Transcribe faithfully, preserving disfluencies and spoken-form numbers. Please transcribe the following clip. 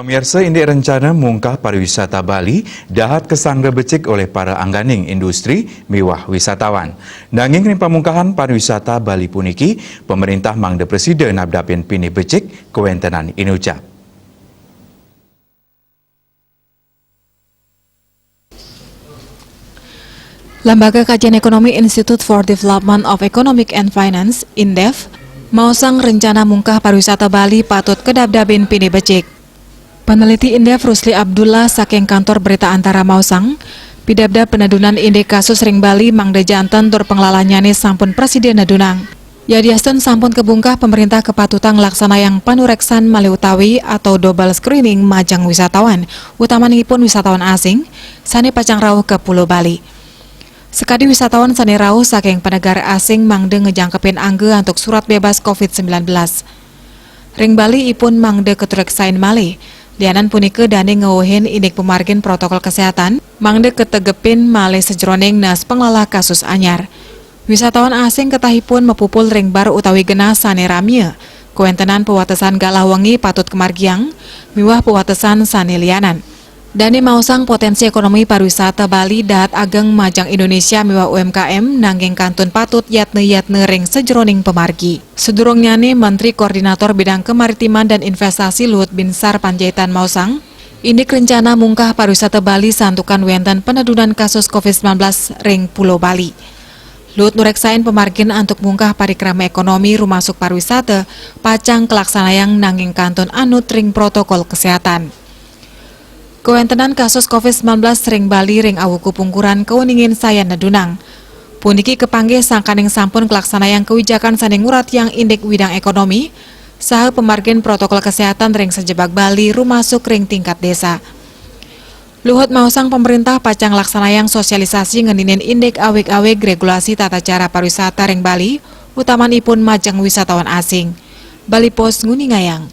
Pemirsa, indik rencana mungkah pariwisata Bali dahat kesanggra becik oleh para angganing industri miwah wisatawan. Nanging ring pamungkahan pariwisata Bali puniki, pemerintah mangda prasida nabdabin pinih becik kawentenan inucap. Lembaga Kajian Ekonomi Institute for Development of Economic and Finance, INDEF, maosang rencana mungkah pariwisata Bali patut kadabdabin pinih becik. Peneliti INDEF Rusli Abdullah saking Kantor Berita Antara maosang, pidabdab penedunan indik kasus ring Bali mangda janten tur panglalannyane sampun prasida nedunang. Yadiastun sampun kabungkah, pemerintah kapatutang nglaksanayang panureksan malih utawi atau double screening majeng wisatawan, utamanipun wisatawan asing sane pacang rauh ka Pulo Bali. Sakadi wisatawan sane rauh saking panegara asing mangda ngejangkepin angga antuk surat bebas covid sembilan belas. Ring Bali ipun mangda katureksain malih, lianan punika dane ngauhin indik pamargin protokol kesehatan mangda kategepin malih sajeroning nes panglalah kasus anyar. Wisatawan asing ketahipun mapupul ring bar utawi genah sane ramia. Kawentenan pawatesan galah wengi patut kamargiang miwah pawatesan sane lianan. Dane maosang potensi ekonomi pariwisata Bali dahat ageng majeng Indonesia miwah U M K M, nanging kantun patut yatna-yatna ring sajeroning pamargi. Sadurungnyane, Menteri Koordinator Bidang Kemaritiman dan Investasi Luhut Binsar Panjaitan maosang, indik rencana mungkah pariwisata Bali santukan wenten penedunan kasus covid sembilan belas ring Pulo Bali. Luhut nureksain pamargin antuk mungkah parikrama ekonomi rumasuk pariwisata pacang kalaksanayang nanging kantun anut ring protokol kesehatan. Kawentenan kasus covid sembilan belas ring Bali ring awuku pungkuran kauningin sayan nedunang. Puniki kapanggih sangkaning sampun kalaksanayang kawijakan sane nguratiang indik widang ekonomi saha pamargin protokol kesehatan ring sajebag Bali rumasuk ring tingkat desa. Luhut maosang pamarintah pacang nglaksanayang sosialisasi ngeninin indik awig-awig regulasi tata cara pariwisata ring Bali, utamanipun majeng wisatawan asing. Bali Post nguningayang.